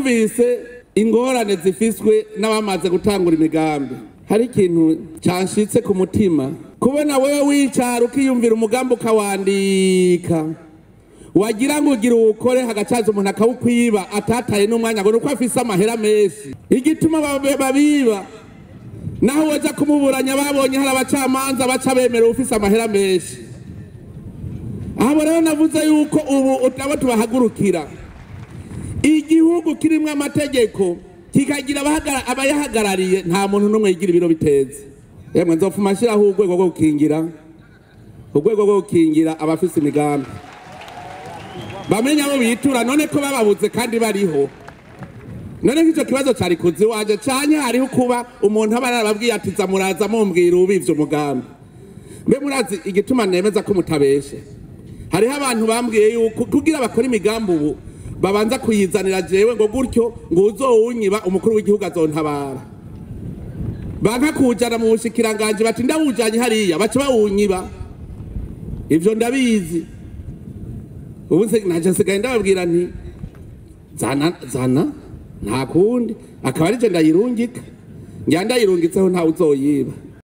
Mwumvise ingorane zifiswe n'abamaze gutangura imigambi. Hari ikintu canshitse ku mutima, kubona wewe wicara ukiyumvira umugambi ukawandika, wagira ngo ugira uwukore, hagacaza umuntu akawukwiba atataye n'umwanya ngo nuko afise amahera menshi. Igituma babiba, naho woja kumuburanya, babonye hari abacamanza baca bemera ufise amahera menshi. Abo rero navuze yuko ubu abo tubahagurukira. Igihugu kirimwo amategeko, kikagira abayahagarariye, nta muntu n'umwe yigira ibiro biteze. Yemwe, nzopfuma nshiraho urwego rwo gukingira abafise imigambi, bamenye abo bitura. None ko bababuze kandi bariho? None nk'icyo kibazo cari kuzi wanje canke hariho kuba umuntu aba yarababwiye ati: "Za muraza mumbwira ubivye umugambi." Mbe murazi igituma nemeza ko mutabeshe? Hariho abantu bambwiye yuko kugira bakore imigambi ubu babanza kuyizanira jewe, ngo gutyo ngo uzowunyiba umukuru w'igihugu azontabara. Banka kuwujana mu bushikiranganji, bati: "Ndawujanye hariya baca bawunyiba." Ivyo ndabizi. Ubu naje nsigaye ndababwira nti: "Zana, zana, nta kundi." Akaba arije ndayirungika, ngira ndayirungitseho ntawe uzoyiba.